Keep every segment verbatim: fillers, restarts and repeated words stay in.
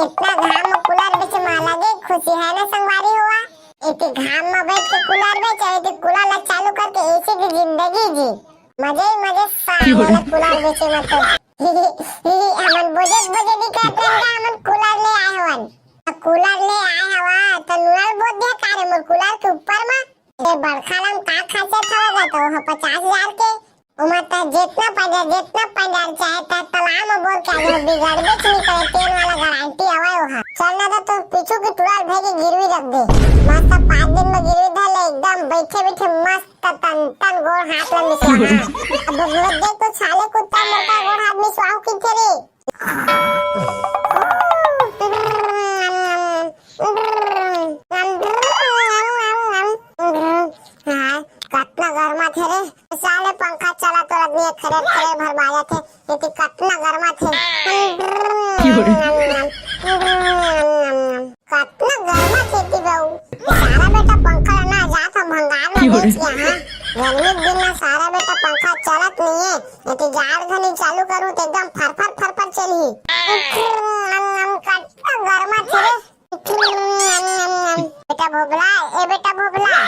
इतना घाम में कूलर बेचे में अलगे खुशी है ना संगवारी हो। एती घाम में बैठ के कूलर बेचे, एती कूलर ला चालू करके एसी की जिंदगी जी। मजे ही मजे साले वाला कूलर बेचे में तो। हमन बोझे बोझे नहीं कहत रहन का, हमन कूलर ले आए हवन। तो कूलर ले आए हवा तो नुआ ल बोझ दिया का रे मोर कूलर के ऊपर में। ए बड़खा लम का खासियत हवा गा तो ओह पचास हजार के। ओमा त जेतना पंडर, जेतना पंडर चाहे त तलाव म बोर के आगे बिगड़बेच नइ करे, तेल वाला गारंटी हवय ओहा। चल ना त तोर पीछू के टूरा ल भेज के गिरवी रख दे। मस्त पाँच दिन म गिरवी धर ले, एकदम बइठे बइठे मस्त तन तन गोड़ हाथ ल मिसवा। अब वो देख तो साले कुत्ता मोर का गोड़ हाथ मिसवाहूं किथे रे। हाँ, कतना गरमाथे रे। साले पंखा चला तो आदमी खरे खरे भर बाजत हे। एती कतना गरमाथे। कतना गरमाथे एती बहू। सारा बेटा पंखा ला ना जात हम भंगार में बेच के, हाँ। गर्मी के दिन में सारा बेटा पंखा चलत नहीं है। एती जाड़ घनी चालू करूँ तो एकदम फरफर फरफर चलही। कतना गरमाथे रे। बेटा भोभला, ए बेटा भोभला,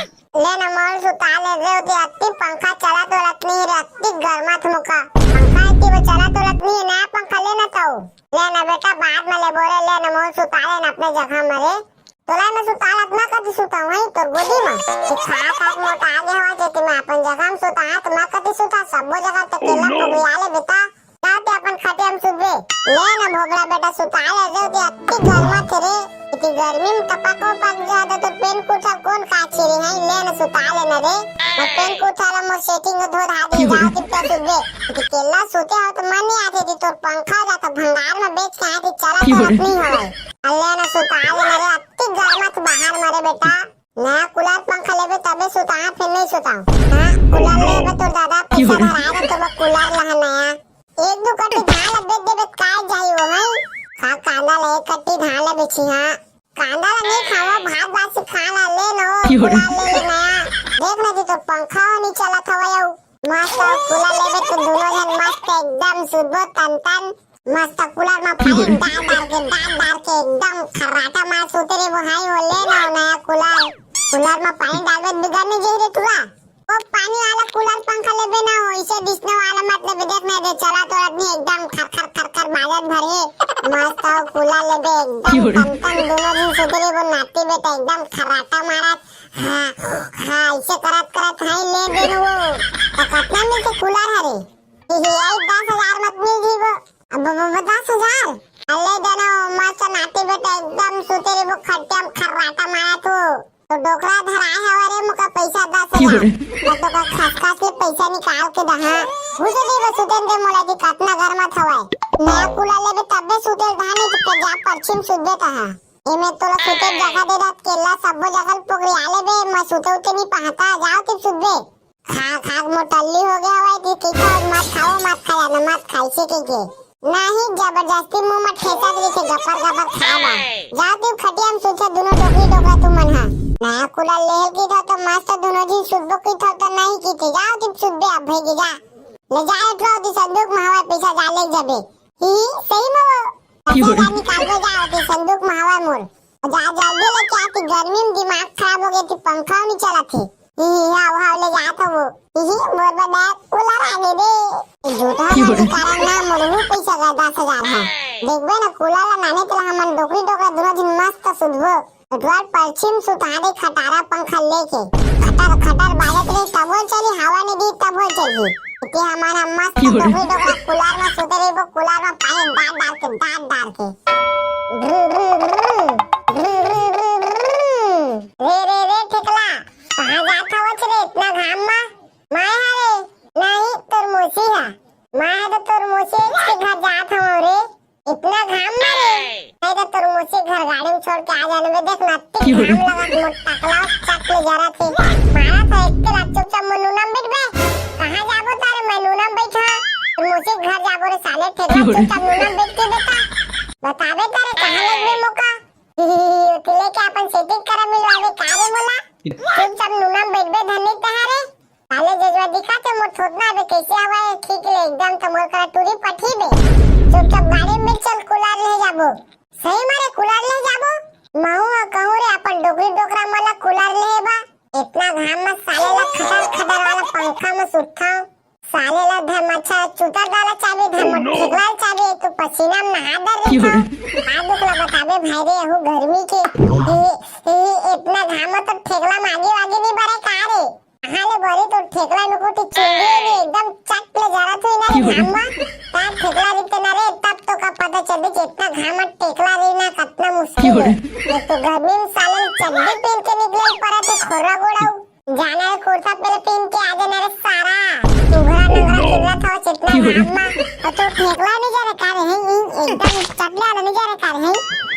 ले ना मोल सुता ले रे, ओती अत्ती पंखा चला तोलत नहीं रे, अत्ती गरमाथे मोका। पंखा एती वो चला तोलत नहीं है, नया पंखा ले ना तऊ। ले ना बेटा, बाद में ले बोले, ले ना मोल सुता ले ना अपने जगह में रे। तोला मैं सुता लत ना कति सुता वहीं तोर गोदी में। कि खा खा के मोटा आगे हवा जेती मैं अपन जगह में सुता, तो मैं कति सुता, सबो जगह तकेला पगुया ले बेटा। जाते अपन खटिया में सुतबे। ले ना भोभला बेटा सुता ले, जो ते अत्ती गरमाथे रे। एती गर्मी में टपक पक जाता तो पेन कुर्ता कोन का छेरी है, ले ना सुता ले ना रे। मैं पेन कुर्ता ला मोर सेटिंग धो धा दे, जाओ टिप पे सुतबे। एती केला सुते हो तो मन नहीं आते थी, तोर पंखा जाता भंगार में बेच के आए थे, चला तो अपनी हवाई। अल्ले ना सुता ले ना रे, अत्ती गरमाथे बाहर मरे बेटा। नया कूलर पंखा लेबे तबे सुता, फिर नहीं सुता। हाँ, कूलर लेबे तोर दादा पैसा धराए रे, तो वो कूलर ला नया। एक दू कट्टी धान ला बेच देबे, काय जाई वो है? खा कांदा ला एक कट्टी धान ला बेची, हाँ। कांदा ला नहीं खावा, भात बासी खा ला, ले ना वो, कूलर ले ले नया। देख ना जी, तो पंखा हो नहीं चला था वो। मस्त कूलर लेबे तो दोनों जन मस्त एकदम सुतबो तन तन। मस्त कूलर में पानी डाल डाल के, डाल डाल के एकदम खर्राटा मार सुते रे वो हाई हो। ले ना वो नया कूलर। कूलर में पानी डालबे बिगड़ नहीं जाई रे टूरा। वो पानी वाला कूलर पंखा लेबे ना हो, इसे बिसना वाला मत लेबे, देख ना दे चला तो आदमी एकदम खर खर खर खर बाजत भरे। मस्त हो कूलर लेबे एकदम तन तन दोनों दिन सुते रे वो नाती बेटा एकदम खर्राटा मारत। हाँ, हाँ, इसे करत करत हाई ले देनु वो। तो कतना मिलते कूलर हरे? यही दस हजार मत मिल जी वो। अब वो, वो दस हजार? अल्ले देना वो मस्त नाती बेटा एकदम सुते रे वो खट्टे में खर्राटा मारा तू। तो डोकरा धराए हवा रे मोका पैसा दस हजार। मैं तो का खस खस ले पैसा निकाल के दहा। घुसे दे वो सुते दे मोला जी कतना गरमाथे हवा। नया कूलर लेबे तबे सुते धाने जी पे जा परछी में सुतबे तहा। एमे तोला सुते जगह दे रहत केला सब्बो जगह पोगरिया लेबे, मैं सुते उते नहीं पहाता, जाओ टिप सुतबे। खा खा के मोटल्ली हो गया हवा कि की का मत खाओ, मत खाया ना, मत खाई से के के। नहीं जबरदस्ती मुंह में ठेसा दे के गपर गपर खाबा। जाओ टिप खटिया में सुते दोनों डोकरी डोकरा तू मन हा। नया कूलर लेहल की था तो मस्त दोनों दिन सुतबो की था तो नहीं की थी, जाओ टिप सुतबे अब भेगी जा। ले जा उठो दी संदूक में हवा पैसा डाले जबे। ही सही में वो पैसा निकाल के जा दी संदूक में हवा मोर। जा जल्दी ले क्या थी गर्मी में दिमाग खराब हो गई थी, पंखा नहीं चला थी। ही हा वहा ले जा तो वो। ही मोर बड़ा कूलर आ गए दे। झूठा ना के कारण ना मोर वो पैसा का दस हजार है। देखबे ना कूलर ला नाने तेला हमन डोकरी डोकरा दोनों दिन मस्त सुतबो। अठवार परछी में सुता दे खटारा पंखा लेके। खटर खटर बाजत रही तबो चली, हवा नहीं दी तबो चली। इतने हमारा मस्त डोकरी डोकरा कूलर में सुते रही, वो कूलर में पानी डाल डाल के, डाल डाल के। रे रे रे ठेकला, कहाँ जात हवच रे इतना घाम में? मैं हरे, नहीं तोर मौसी हा। मैं हा तो तोर मौसी के घर जात हवं रे। इतना घाम में रे? नहीं तो तोर मौसी घर गाड़ी में छोड़ के आ जाने में देख ना, अत्ती घाम लगा मोर टकला चक ले जरा थे। मारा था एक के रात चुपचाप मैं नूना में बैठ बे। कहाँ जाबो तारे मैं नूना में बैठा। तोर मौसी घर जाबो रे साले ठेकला चुपचाप नूना में बैठ के बेटा। बताबे तारे कहाँ लगबे मोका। उतले के अपन सेटिंग करा मिलवावे का रे मोला। चुपचाप नूना में बैठ बे धनी तहारे। साले जजवा दिखा तो मोर थोतना बे कैसे हवा है, ठीक ले एकदम तो मोर करा टूरी पठी बे। चुपचाप गाड़ी में चल कूलर ले जाबो। सही मारे कूलर ले जाबो। महू ह कहूँ रे अपन डोकरी डोकरा मन ला कूलर ले बा। इतना घाम में साले ला खटर खटर वाला पंखा में सुत्थाव। साले ला धर मच्छर चूतर डाला चाबे, धर मोर ठेकला चाबे, तू पसीना में नहा दर रे का। का दुख ला बताबे भाई रे, यहू गर्मी के। ए, ए, इतना घाम में तो ठेकला में आगी वागी नहीं बरे का रे? हाले बरी तो ठेकला में कोठी चुंदी नहीं, एकदम चट ले जरा तू ना रे घाम में। का ठेकला रिते ना रे, तब तो का पता चलते कि इतना घाम में ठेकला रही ना, कितना मुश्किल है। एक तो गर्मी में साले चड्डी पहन के निकले पड़ा थे खोरा गोड़ाऊ। जाना है कुर्ता पहले पहन के आ जाना रे सारा। उघरा नंगरा चिल्ला था चितना नाम मा। तो तू ठेकला नहीं जा रहा कार है, एकदम चटला नहीं जा रहा कार है।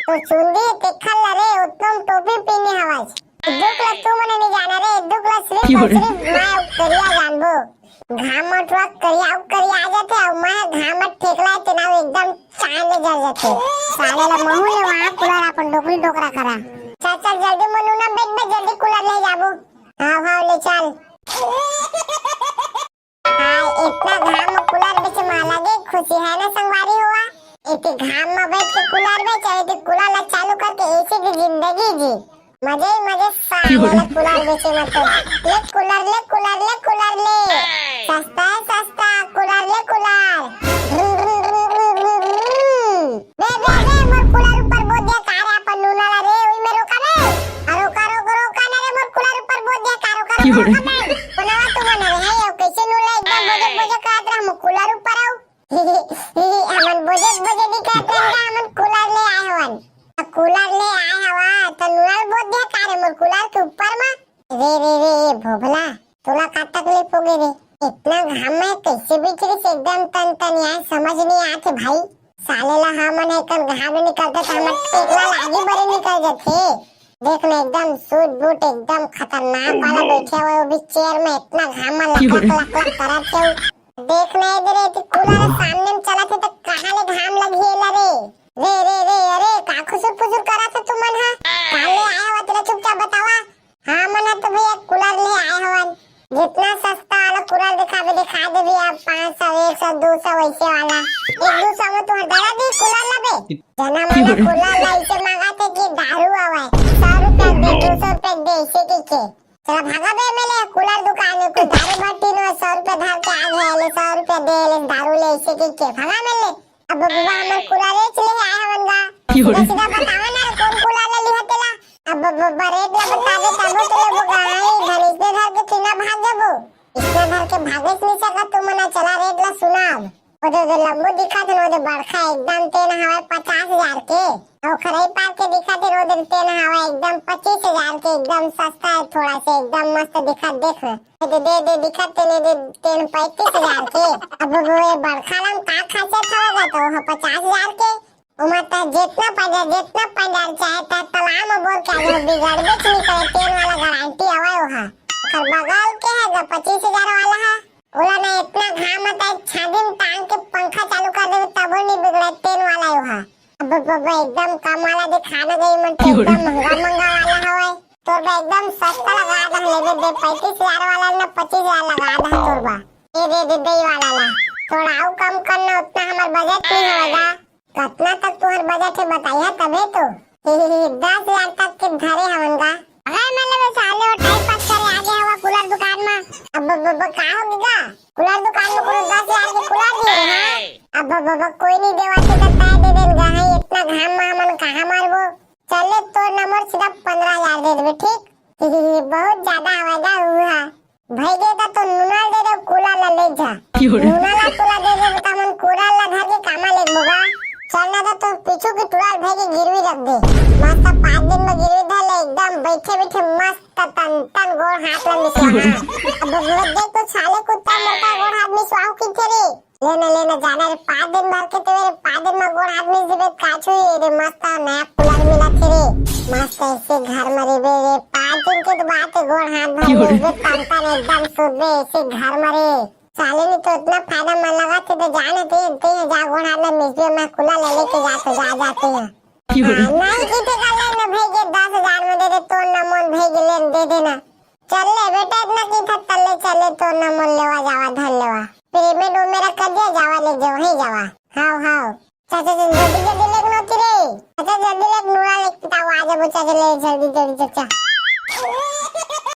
तो चुंदी ते खल रे, उत्तम टोपी पहने हवाज। दुख ला तू मने नहीं जाना रे, दुख ला सिर्फ और सिर्फ मैं करिया जानबो। घाम मटुआ करिया करिया आ जाते और मैं घाम ठेकला ते ना एकदम चांद जल जाते। साले ला महू ले वहाँ कूलर अपन डोकरी डोकरा करा। चल चल जल्दी मनु ना बैठ बैठ जल्दी कूलर ले जाबो। हाँ, हाँ, ले चल। हाँ, इतना घाम में कूलर बेचे में अलग ही खुशी है ना संगवारी हुआ। इतने घाम में बैठ के कूलर बेचे, इतने कूलर ला चालू करके एसी की जिंदगी जी। मजे ही मजे साले ला कूलर बेचे में तो। ले कूलर, ले कूलर, ले कूलर ले। सस्ता है सस्ता, कूलर ले कूलर। बे, बे, बे, मोर कूलर ऊपर बोल दिया का रे अपन नूना ला रे, उई में रोका बे। आ, रोका, रोका, रोका ना रे, मोर कूलर ऊपर बोल दिया का, रोका, रोका, रोका बे। कोनावा तू बना रे, है ये कैसे नूना एकदम बोझे, बोझे करत रहा, मोर कूलर ऊपर आओ। हमन बोझे, बोझे नहीं करत रहा, हमन कूलर ले आए हवन। आ, कूलर ले आए हवा, तो नूना ला बोल दिया का रे, मोर कूलर के ऊपर में। रे, रे, रे, ये भोभला, तोला का तकलीफ हो गई रे? इतना घाम में कैसे बिखरिस एकदम तन तन यार, समझ नहीं आत हे भाई। साले ला हमन एकन घाम में निकलते तो हमर टेकला लागी बरे निकल जाते। देख ना एकदम सूट बूट एकदम खतरनाक वाला बैठे हुए वो भी चेयर में, इतना घाम में लकलक लकलक करत हे। देख ना इधर ये कूलर सामने में चलत हे तो कहाँ ले घाम लगी ला रे? रे, रे, रे, अरे का खुसुर फुसुर करत हे तुमन हा? काले आए हो तेरा चुपचाप बतावा। हाँ, मना तो भैया कूलर ले आए हवन। जितना सस्ता वाला कूलर दिखाबे, दिखा दे भैया, पाँच सौ, एक सौ, दो सौ वैसे वाला। एक दो सौ में तुम्हारे दादा दी कूलर लबे। जना मना कूलर ला इसे मांगा थे कि दारू आवे, सौ रुपया दे, दो सौ रुपया दे, इसे की के। चला भागा बे एमएलए, कूलर दुकान में कोई दारू भट्टी नो, सौ रुपया धर के आ गए, ले सौ रुपया दे, ले दारू ले, इसे की के, भागा एमएलए। अब बबुआ हमर कूलर ले चले आए हवन गा। सीधा सीधा बतावा ना रे, कौन कूलर ले लिहा तेला। अब बबुआ रेट ला बता दे, तबो तो लेबो गा। हाय, धन इसने धर के तीना भाग जबो। इसने धर के भागे से नहीं सकत तुमन, चला रेट ला सुनाव। वो दे, दे लंबू दिखा थे, वो दे बड़खा एकदम तेन हवाए पचास हजार के। और खरई पार के दिखा थे, वो दे तेन हवाए एकदम पच्चीस हजार के, एकदम सस्ता है थोड़ा से, एकदम मस्त दिखा, देख। दे, दे, दे, दिखत तेने दे, तेन पैंतीस हजार के। अब वो ये बड़खा ला म का खासियत हवय गा, तो वो पचास हजार के। ओमा त जितना पैदा, जितना पैदा चाहे त तालाब में बोर के आगे बिगड़बे च नहीं करे, तेन वाला गारंटी हवय ओहा। ओकर बगल के है गा पच्चीस हजार वाला है, ओला ना इतना घाम आता है, छाती में टांग के पंखा चालू कर देबे तबो नहीं बिगड़े, तेन वाला है ओहा। अब, अब, अब एकदम कम वाला दिखा न गई मन, तो एकदम महंगा महंगा वाला हवय। तोर बा एकदम सस्ता लगा दहन, लेबे दे पैंतीस हजार वाला ना पच्चीस हजार लगा दहन तोर बा। ए दे दे दे वाला ला। थोड़ा अउ कम करना, उतना हमर बजट नहीं होगा। कतना तक तुहर बजट है बताइया तबे तो। दस हजार तक के धरे हवन का। अगर मैं लेबे साले वो टाइम पास करे आगे हवा कूलर दुकान में। अब ब, ब, ब, का हो गया? कूलर दुकान में कोनो दस हजार के कूलर दिए हाँ? अब ब, ब, ब, कोई नहीं देवा के तो तय दे देन गा है, इतना घाम में हमन कहाँ मारबो? चले तोर नंबर सीधा पन्द्रह हजार दे देबे, ठीक? बहुत ज्यादा हवय गा हुआ। भाई दे दा तो नूना दे दे, कूलर ला ले जा। नूना ला तोला दे दे, त हमन कूलर ला धर के कामा लेबो गा। चल ना तो तोर पीछू के टूरा ल भाई के गिरवी रख दे। मस्त पाँच दिन में गिरवी धर ले, एकदम बैठे बैठे मस्त तन तन गोड़ हाथ ला मिसवा। अब वो देख तो साले कुत्ता मोटा गोड़ हाथ मिसवाओ किथे रे। लेना, लेना, जाना रे, पाँच दिन भर के तेरे पाँच दिन में गोड़ हाथ में जीवे काचू ये रे, मस्त नया कूलर मिला थे रे, मस्त ऐसे घर में रे बे रे, पाँच दिन के तो बात है, गोड़ हाथ भर में जीवे, तन तन एकदम सुधरे ऐसे घर में रे। साले ने तो इतना फायदा मन लगा थे तो जाने थे, ते जा गोड़ हाथ में मिसबे, मैं कूलर ले लेके जा तो जा जाते हैं। हाँ, नहीं किथे का लेना भाई के दस हजार में दे दे, तोर ना मन भाई के लेन दे देना। चल ले बेटा, इतना की था, चल ले, चल ले, तो ना मोल लेवा जावा, धन लेवा। पेमेंट वो मेरा कर दिया, जावा ले जाओ, है जावा। हाव, हाव। चाचा जी, जल्दी, जल्दी लेके नोती रे। चाचा वो चाचा ले जल्दी जल्दी चाचा।